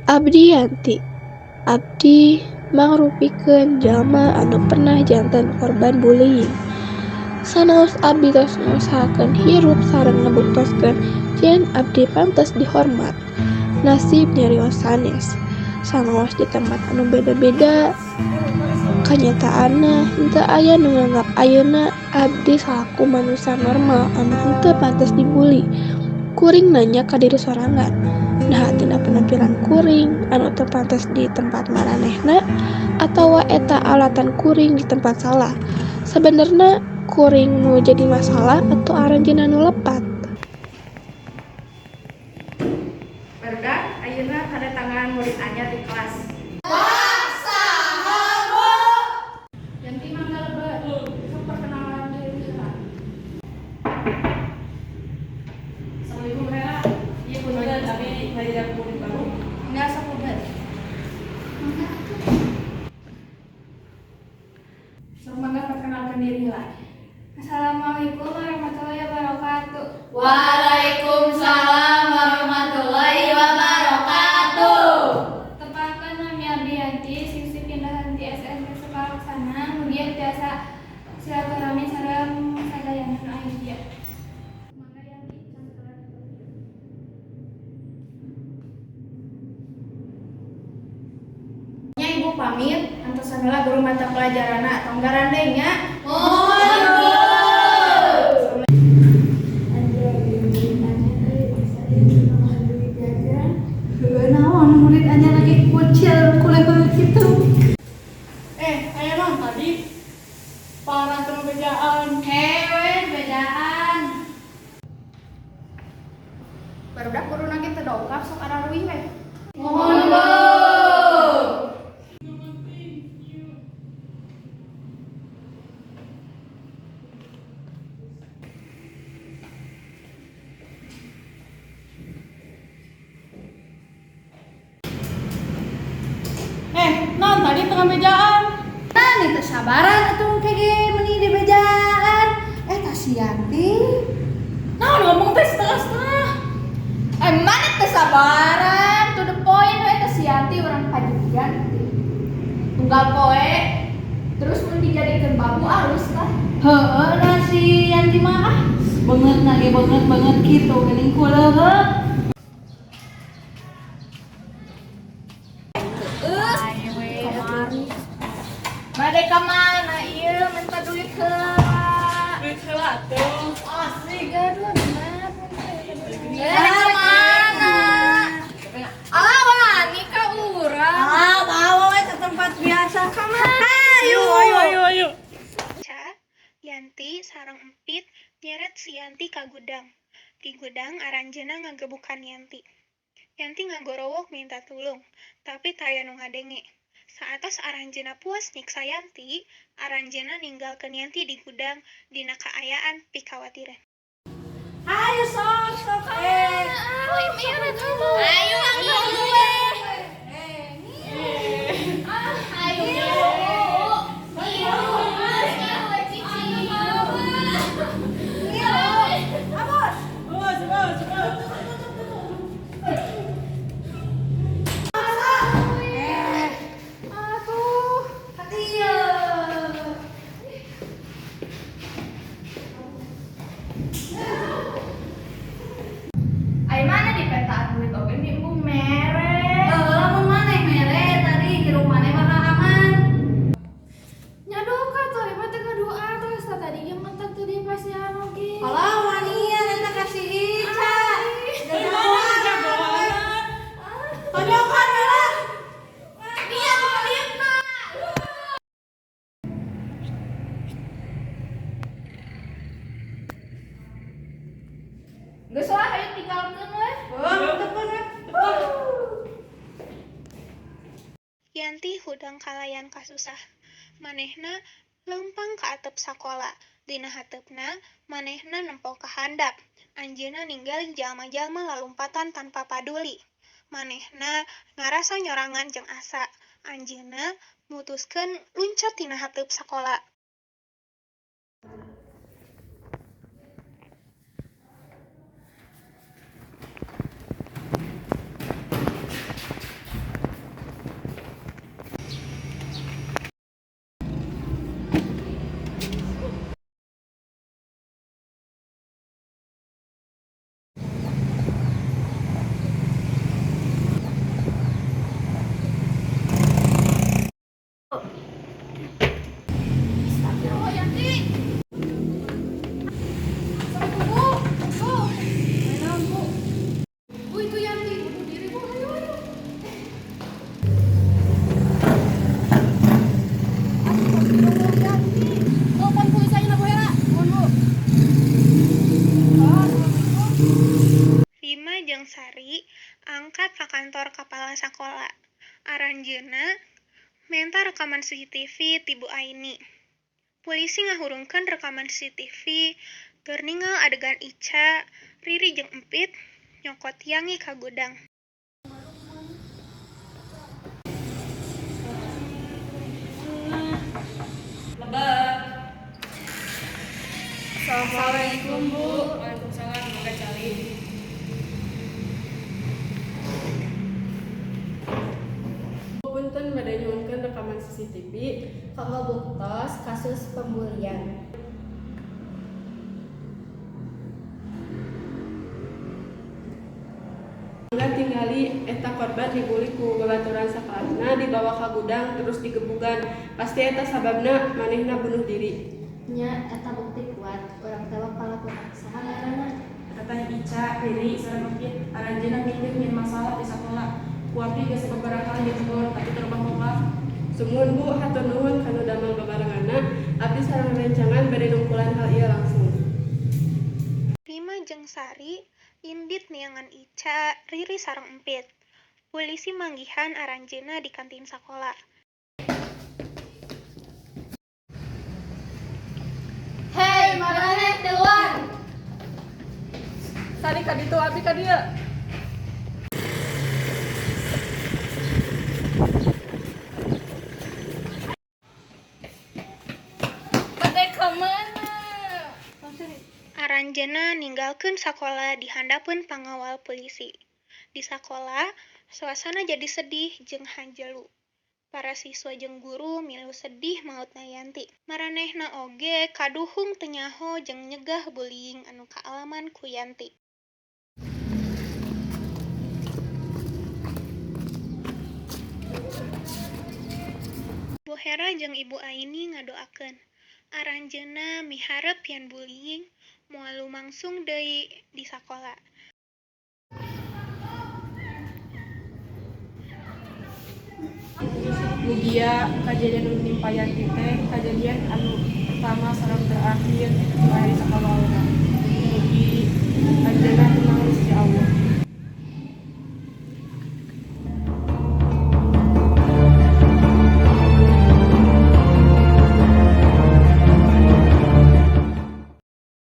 Abdi Yanti. Abdi mangrupikeun jalma anu pernah janten korban bullying. Sanaos abdi tos ngusahakeun hirup sareng ngabuktoskeun yen abdi pantes dihormat, nasib nyarios sanes. Sanaos di tempat anu beda-beda, kanyataanna henteu aya nu nganggap ayeuna abdi salaku manusa normal anu henteu pantes dibully. Kuring nanya ka diri sorangan, naha tina penampilan kuring anu teu pantes di tempat maranehna atawa eta alatan kuring di tempat salah. Sabenerna kuring nu jadi masalah atau aranjeunna nu lepat? Barudak, ayeuna kedatangan murid anyar di kelas. Yanti, mangga lebet. Sok perkenalan diri heula. Assalamualaikum, Hera. Iya, punten, abi ngajar murid baru. Enggak, sok lebet. Mangga atuh. Sok mangga perkenalkan diri heula. Assalamualaikum warahmatullahi wabarakatuh. Waalaikumsalam warahmatullahi wabarakatuh. Tepangkeun, nami abdi Yanti, siswi pindahan ti SMP Sukalaksana, mugia tiasa silaturahmi sareng sadayana nu aya di dieu. Mangga Yanti, cangkelan. Nya, Ibu pamit, antosan heula guru mata pelajaranna, tong garandeng nya. Mohon, Bu. Anjay, murid anyar euy, bisa ieu tambahan duit jajan. Heueuh, naon murid anyar lagi kucil kulit-kulit kitu. Eh, aya naon tadi? Parah teu bejaan. Hewe, bejaan. Barudak, guruna ge teu dongkap, sok araruih we. Mohon, Bu. Eh, naon tadi tengah bejaan? Nah, nih teu sabaran atuh kege meuni di bejaan. Eh, tah si Yanti. Naon ngomong teh setengah-setengah? Eh, mana teu sabaran? To the point we teh si Yanti, urang pajigan. Tunggal poe terus mun dijadikeun babu alus lah. Heueuh, nah si Yanti mah ah banget nage banget banget kitu geuning kuleuheuk. Bade ka mana ieu minta duit heula? Duit heula tuh. Asik gaduh mah. Bade ka mana? Alah, wani ka urang. Ah, bawa we ke tempat biasa. Ayo. Ayo, ayo, ayo. Ca, Yanti sareng Empit nyeret si Yanti ka gudang. Di gudang aranjeunna ngagebukan Yanti. Yanti ngagorowok minta tulung, tapi taya nu ngadenge. Saatos aranjeunna puas nyiksa Yanti, aranjeunna ninggalkeun Yanti di gudang dina kaayaan pikawatiran. Ayo sok sok eh. Ayo, ayo, ayo. Abos. Bos, bos, bos. Eh, Aduh. hati Ayo, mana di petaan duit oge di embung mere. Eh, lamun maneh mere tadi hirup maneh bakal aman. Nyadoka tuh, emang teu ngadoa tuh tadi ge mentak teu dipasihan oge. Kalau wanian eta ka si Ica. Gimana jagoan? Tonjokan we lah. Dia kulitna. Geus lah, ayo tinggalkeun we. Heuh, tepun we. Yanti hudang kalayan kasusah. Manehna leumpang ka atep sakola. Dina hateupna, manehna nempo ka handap. Anjeunna ninggali jalma-jalma lalumpatan tanpa paduli. Manehna ngarasa nyorangan jeung asa. Anjeunna mutuskeun luncat tina hateup sakola. Mangkat ka kantor kapala sakola. Aranjeunna menta rekaman CCTV ti Bu Aini. Pulisi ngahurungkeun rekaman CCTV keur ningal adegan Ica, Riri jeung Empit nyokot Yanti ka gudang. Lebet. Assalamualaikum, Bu. Waalaikumsalam, mangga calik. Punten, bade nyuhunkeun rekaman CCTV. Kanggo buktos kasus pembulian. Mangga tingali, eta korban dibully ku babaturan sakelasna, dibawa ka gudang terus digebugan. Pasti eta sababna manehna bunuh diri. Nya, eta bukti kuat. Urang tewak palakuna. Saha ngaranna? Eta teh Ica, Riri, sareng Empit. Aranjeunna mikir nyieun masalah di sakola. Ku abdi geus sababaraha kali ditegor tapi teu robah-robah. Sumuhun, Bu, hatur nuhun kanu damel babarenganna. Abdi sareng rerencangan bade nungkulan hal ieu langsung. Rima jeung Sari indit neangan Ica, Riri sareng Empit. Pulisi manggihan aranjeunna di kantin sakola. Hei, maraneh keluar. Sari ka ditu, abdi ka dieu. Bade ka mana? Aranjeunna ninggalkeun sakola di handapeun pangawal pulisi. Di sakola, suasana jadi sedih jeung hanjelu. Para siswa jeung guru milu sedih maotna Yanti. Maranehna oge kaduhung teu nyaho jeung nyegah bullying anu kaalaman ku Yanti. Bu Hera jeung Ibu Aini ngadoakeun. Aranjeunna miharep yen bullying moal lumangsung deui di sakola. Mugia kajadian nu nimpa Yanti teh kajadian anu pertama sareng terakhir nu aya di sakola urang. Mugi anjeunna